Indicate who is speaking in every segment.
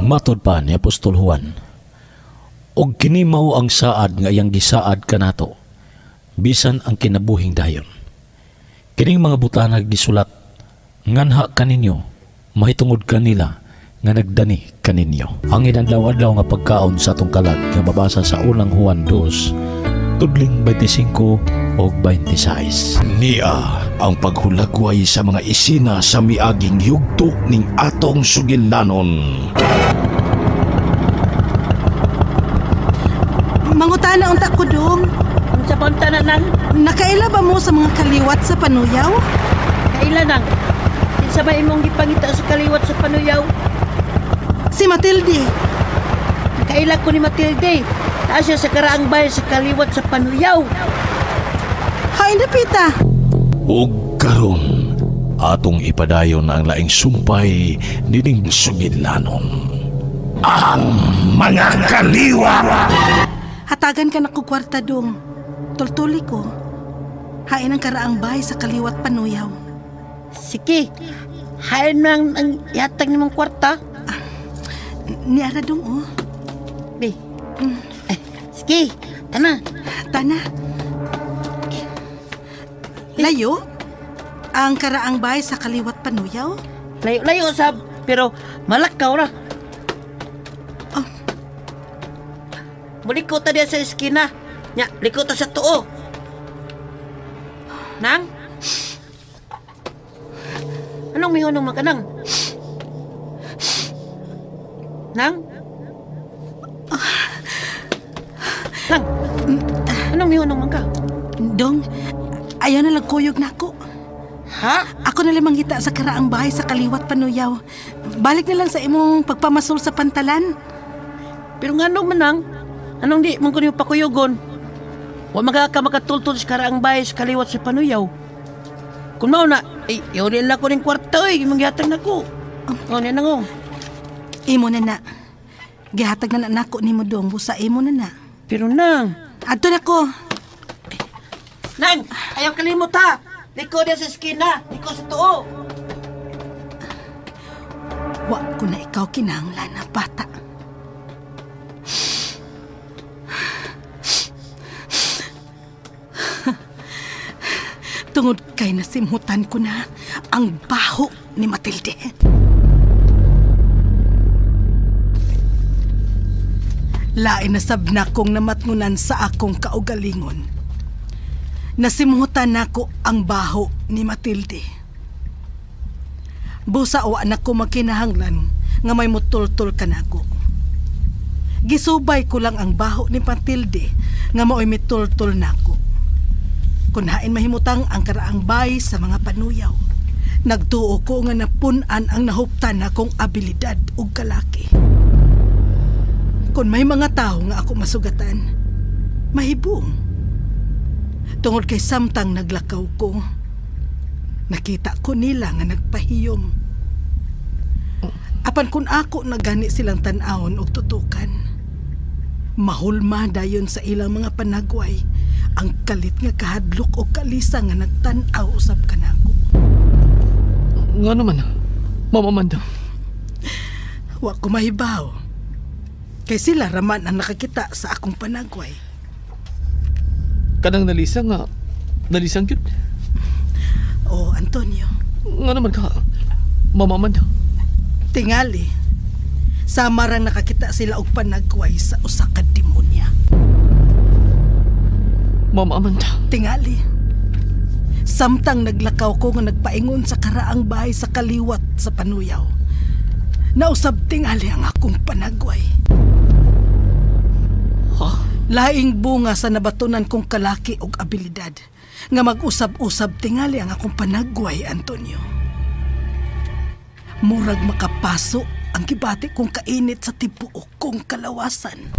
Speaker 1: Matod pa ni Apostol Juan, og kini mao ang saad nga iyang gisaad kanato, bisan ang kinabuhing dayon. Kining mga butana gisulat nganha kaninyo, mahitungod kanila nga nagdani kaninyo. Ang inadlaw-adlaw nga pagkaon sa atong kalag nga mabasa sa unang Juan 2, tudling 25 og 26.
Speaker 2: Niya ang paghulagway sa mga isina sa miaging yugto ning atong sugilanon.
Speaker 3: Mangutana unta ko dong.
Speaker 4: Unsa pa unta na nang?
Speaker 3: Nakaila ba mo sa mga kaliwat sa panuyaw?
Speaker 4: Kaila nang. Kinsa ba imong gipangita sa kaliwat sa panuyaw?
Speaker 3: Si Matilde.
Speaker 4: Nakaila ko ni Matilde. Naa siya sa karaang bahay sa kaliwat sa panuyaw.
Speaker 3: Hain na pita.
Speaker 2: Ug karon atong ipadayon ang laing sumpay nining sugilanon. Ang mga kaliwat!
Speaker 3: Hatagan ka na ko kwarta dong. Tultuli ko. Hain ang karaang bahay sa kaliwat panuyaw.
Speaker 4: Sige. Hain lang ang yatag nimong kwarta.
Speaker 3: Niara dong oh.
Speaker 4: Be. Eh, sige. Tana.
Speaker 3: Tana. Layo? Ang karaang bahay sa kaliwat panuyaw?
Speaker 4: Layo-layo sab. Pero malakaw ra.
Speaker 3: Oh.
Speaker 4: Muliko ta diya sa eskina. Nya, liko ta sa tuo. Nang? Anong mihunong man ka nang? Nang? Nang? Anong mihunong man ka?
Speaker 3: Dong, ayaw na lang kuyog na ako.
Speaker 4: Ha?
Speaker 3: Ako na lang mangita sa karaang bahay sa kaliwat panuyaw. Balik na lang sa imong pagpamasol sa pantalan.
Speaker 4: Pero nga nung manang, anong di man ko niyo pakuyugon? Wa magaka makatultol sa karaang bahay sa kaliwat sa panuyaw. Kung mao na, ay, iulin lang ko ng kwarta, oy, imong gihatag na ko. O, niya na ngo.
Speaker 3: Imo na na. Gihatag na na nako nimo dong, busa imo na na.
Speaker 4: Pero nang.
Speaker 3: Adto na ko.
Speaker 4: Nang, ayaw kalimot ha. Liko diya sa eskina, liko sa tuo.
Speaker 3: Wa ko na ikaw kinahanglan na bata. Tungod kay nasimhutan ko na ang baho ni Matilde. Lain na sab na kong namatngunan sa akong kaugalingon. Nasimhutan nako ang baho ni Matilde. Busa wa na ko magkinahanglan nga may mutultul kanako. Gisubay ko lang ang baho ni Matilde nga maoy mitultul nako. Kun hain mahimutang ang karaang bay sa mga panuyaw. Nagtuo ko nga napun-an ang nahuptan nakong abilidad ug kalaki. Kun may mga tawo nga ako masugatan, mahibong. Tungod kay samtang naglakaw ko, nakita ko nila nga nagpahiyom. Apan kun ako nagani silang tan-awon og tutukan, mahulma dayon sa ilang mga panagway ang kalit nga kahadlok o kalisa nga nagtan-aw usab kanako.
Speaker 5: Nga naman, Ma'am Amanda.
Speaker 3: Wa ko mahibaw. Kay sila raman ang nakakita sa akong panagway.
Speaker 5: Kanang nalisa nga, nalisang yun.
Speaker 3: Oh, Antonio.
Speaker 5: Nga naman ka, Ma'am Amanda.
Speaker 3: Tingali, sama rang nakakita sila og panagway sa usa ka demonya.
Speaker 5: Ma'am Amanda.
Speaker 3: Tingali, samtang naglakaw ko nga nagpaingon sa karaang bahay sa kaliwat sa panuyaw, nausab tingali ang akong panagway.
Speaker 5: Ha?
Speaker 3: Laing bunga sa nabatunan kong kalaki og abilidad nga mag-usab-usab tingali ang akong panagway, Antonio. Murag makapaso ang gibati kong kainit sa tibuok kong kalawasan.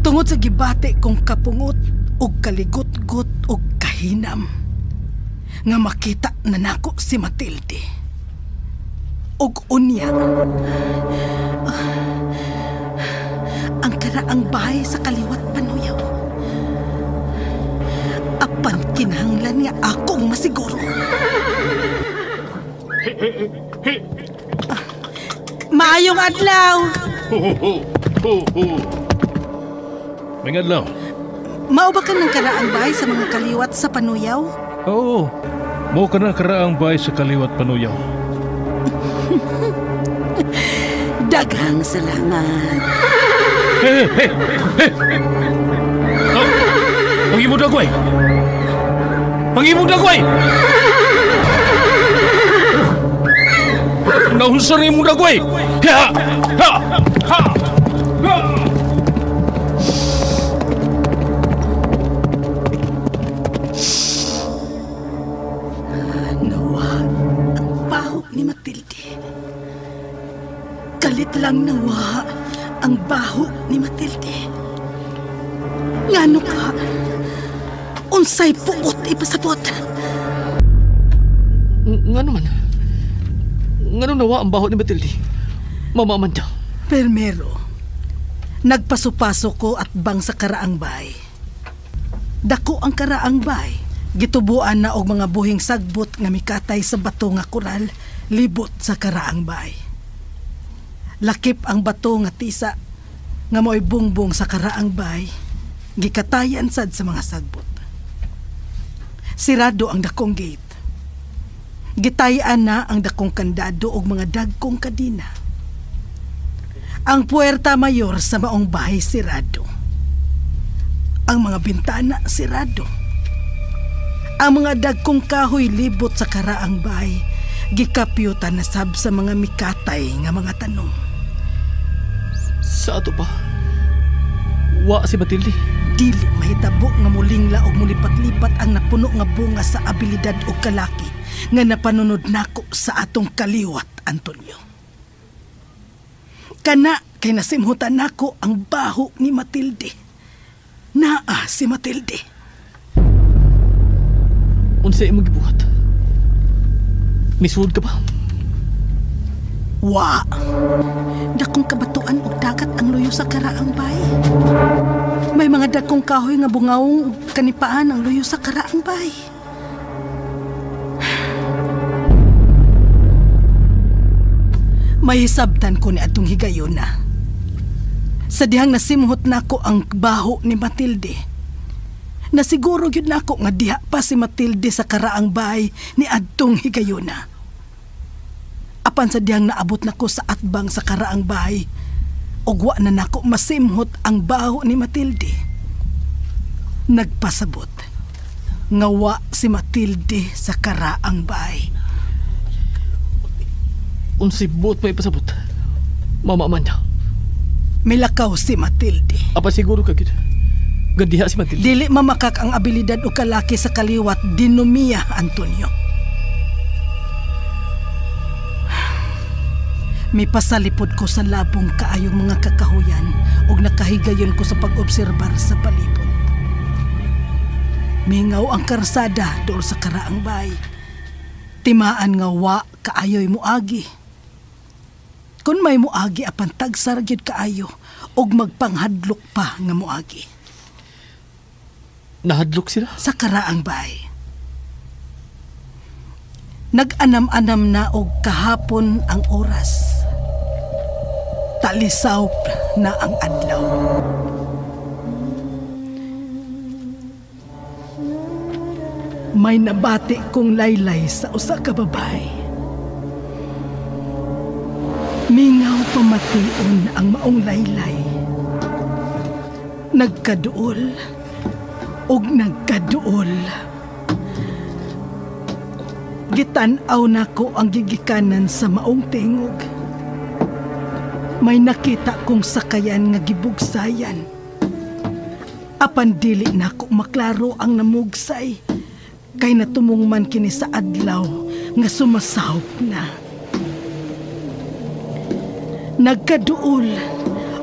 Speaker 3: Tungod sa gibati kong kapungot og kaligot-got og kahinam nga makita na nako si Matilde. Og unya, ang karaang bahay sa kaliwat panuyaw. Apan kinahanglan nga akong masiguro. Maayong adlaw.
Speaker 6: Ho, ho, ho, ho. May adlaw.
Speaker 3: Mao ba ka ng karaang bahay sa mga kaliwat sa Panuyaw?
Speaker 6: Oo. Mao ka na karaang bahay sa kaliwat Panuyaw.
Speaker 3: Daghang salamat.
Speaker 6: Hey, hey, hey! Oh, pangimong dagway! Pangimong dagway! Naunsa rin imong dagway! Ha! Ha! Ha! Ha!
Speaker 3: Nawa ang baho ni Matilde. Kalit lang nawa ang baho ni Matilde. Ngano ka? Unsay puot ipasabot?
Speaker 5: Ngano man? Ngano nawa ang baho ni Matilde? Mama Amanda.
Speaker 3: Permero, nagpaso-paso ko at bang sa karaang bay. Dako ang karaang bay. Gitubuan na og mga buhing sagbot nga mikatay sa bato nga koral libot sa karaang bay. Lakip ang bato nga tisa nga mo'y bungbong sa karaang bay, gikatayan sad sa mga sagbot. Sirado ang dakong gate. Gitayan na ang dakong kandado og mga dagkong kadina. Ang puwerta mayor sa maong bahay sirado. Ang mga bintana sirado. Ang mga dagkong kahoy libot sa karaang bahay, gikapyutan na sab sa mga mikatay nga mga tanom.
Speaker 5: Sa ato pa, wa si Matilde.
Speaker 3: Dili mahitabo nga mulingla og mulipat-lipat ang napuno nga bunga sa abilidad og kalaki nga napanunod nako sa atong kaliwat, Antonio. Kana kay nasimhutan nako ang baho ni Matilde. Naa si Matilde.
Speaker 5: Unsa imong gibuhat? Misuod ka ba?
Speaker 3: Wa. Dakong kabatuan og dagat ang luyo sa karaang bay. May mga dakong kahoy nga bungawong og kanipaan ang luyo sa karaang bay. May hisabtan ko ni atong higayona. Sa dihang nasimhot nako ang baho ni Matilde. Nasiguro gyud nako nga diha pa si Matilde sa karaang bay ni adtong higayona. Apan sa dihang naabot nako sa atbang sa karaang bahay, ug wa na nako masimhot ang baho ni Matilde. Nagpasabot nga wa si Matilde sa karaang bahay.
Speaker 5: Unsay buot may pasabot, Mama Amanda?
Speaker 3: Milakaw si Matilde.
Speaker 5: Apa siguro ka gyud nga diha si Matilde?
Speaker 3: Dili mamakak ang abilidad o kalaki sa kaliwat dinomiya, Antonio. Mipasalipod ko sa labong kaayong mga kakahuyan ug nakahigayon ko sa pag-obserbar sa palibot. Mingaw ang karsada dool sa karaang bay. Timaan nga wa kaayoy muagi. Kun may muagi apan tagsar gyud kaayo ug magpanghadlok pa nga muagi.
Speaker 5: Nahadlok sila?
Speaker 3: Sa karaang bay. Nag-anam-anam na og kahapon ang oras. Talisaw na ang adlaw. May nabati kong laylay sa usa ka babae. Mingaw pamation ang maong laylay. Nagkaduol og nagkaduol. Gitan-aw nako ang gigikanan sa maong tingog. May nakita kong sakayan nga gibugsayan. Apan dili nako maklaro ang namugsay. Kay natumong man kini sa adlaw nga sumasahop na. Nagkaduol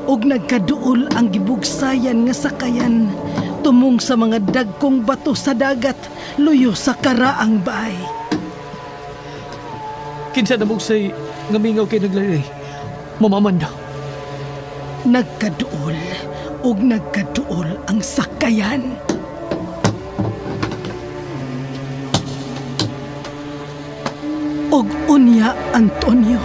Speaker 3: og nagkaduol ang gibugsayan nga sakayan tumong sa mga dagkong bato sa dagat luyo sa karaang baay.
Speaker 5: Kinsa namugsay nga mingaw kay naglaylay, Mama Amanda?
Speaker 3: Nagkaduol og nagkaduol ang sakayan. Og unya, Antonio.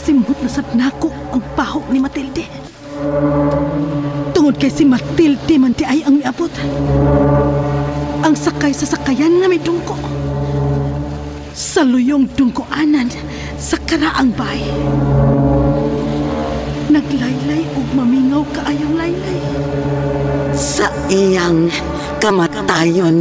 Speaker 3: Nasimhot na sad nako ang baho ni Matilde. Tungod kay si Matilde man di ay ang miabot. Ang sakay sa sakayan nga may dungko. Sa luyong dungkoanan sa karaang bay. Naglaylay og mamingaw kaayong laylay.
Speaker 7: Sa iyang kamatayon.